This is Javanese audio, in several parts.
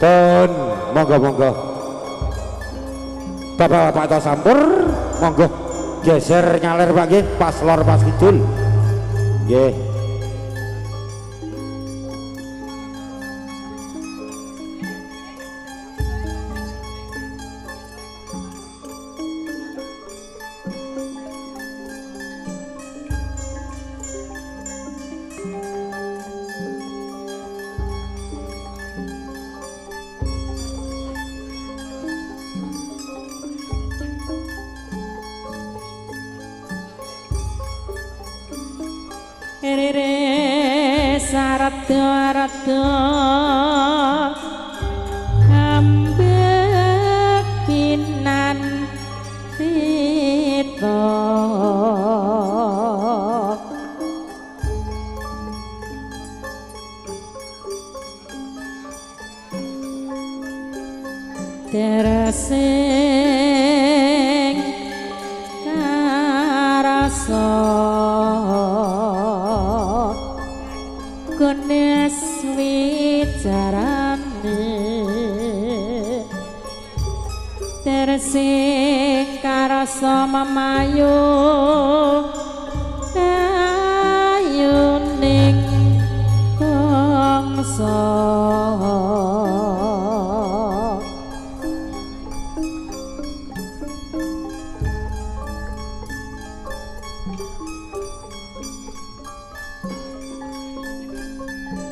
Pun monggo-monggo. Bapak-bapak atau sampur, monggo geser nyaler Pak nggih, pas lor pas kidul. Nggih. Rere sarada-rada ambek pinan tito teresing karasa gones wicarane teresing karasa memayu ayuning bangsa.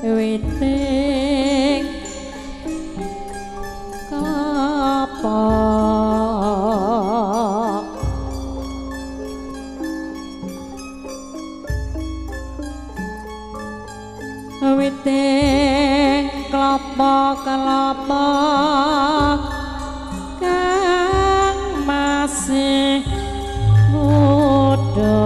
Witing kelapa witing kelapa kelapa kang masih muda.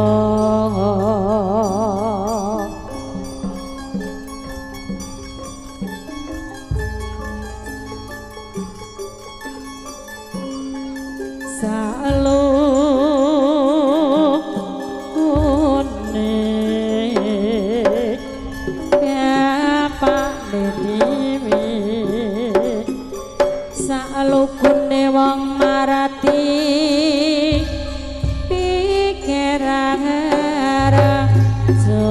Salukune wong marati pikiran raja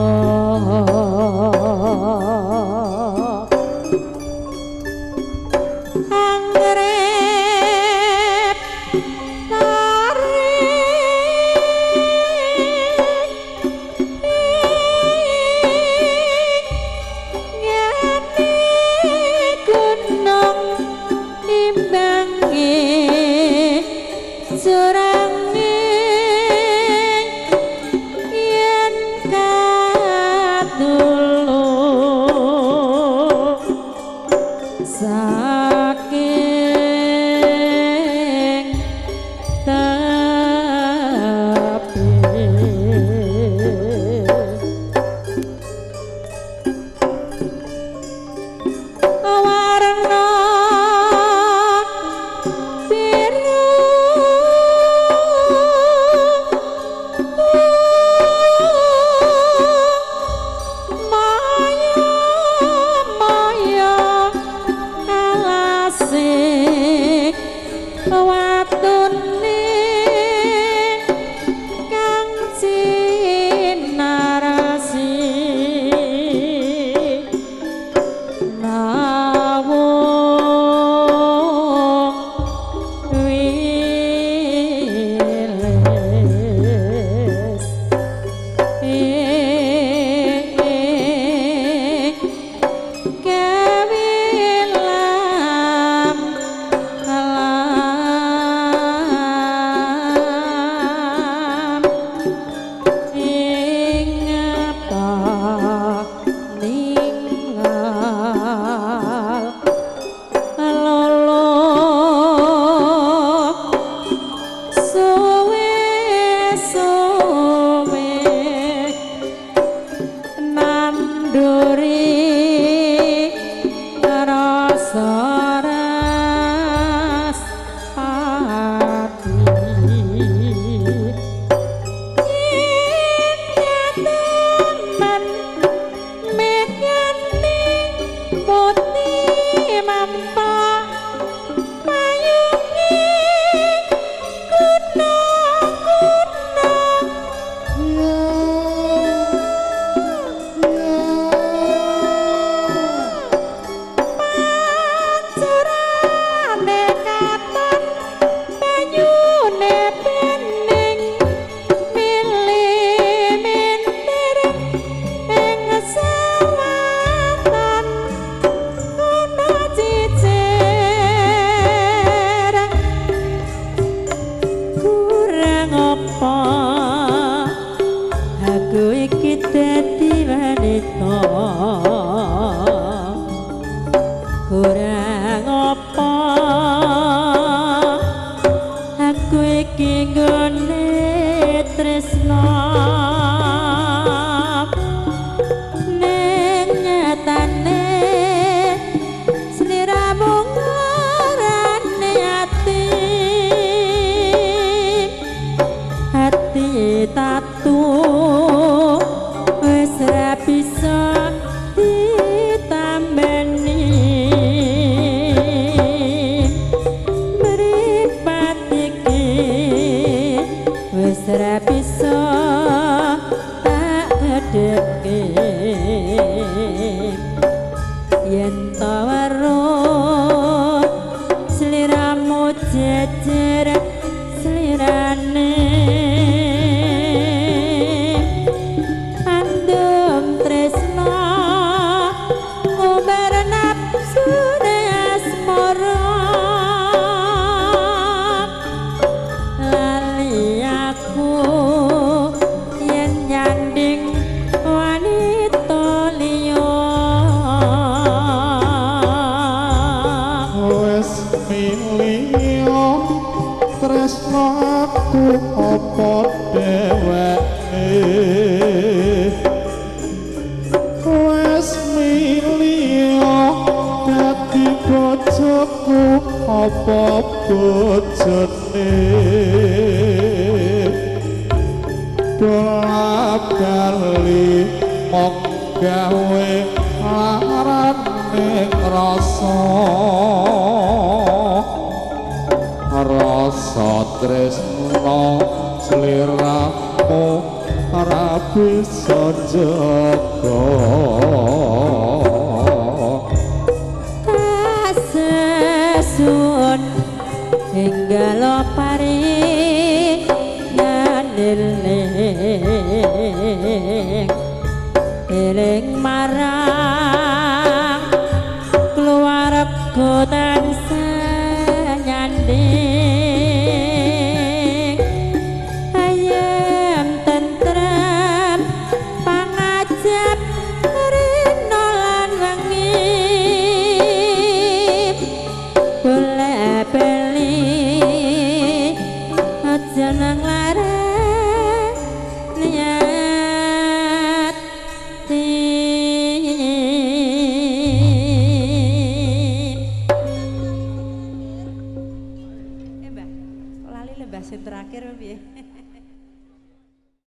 angrep tarik ngene gunung nimbangi jurange yen kadulu saking tepi warna biru maya maya alase watune kang cinarasi nawung wilis kewilam alam ing ninggal lolo suwe suwe nanduri rasa ras pati teman megane putih mampang. Yen ta weruh sliramu jejer slirane, andum tresno ngubar nafsune asmara. Lali aku yen nyanding wanita liya. Wis milio tresno aku apa dheweke, wis milio dadi bojoku apa bojone. Bola bali mung gawe larane rasa, rasa tresno sliramu ora bisa jaga. Kasesun hingga lopari naniling eling marang keluarga tansah nyanding. Ayem tentrem pangajap rina lan wengi, boleh beli aja nang larang.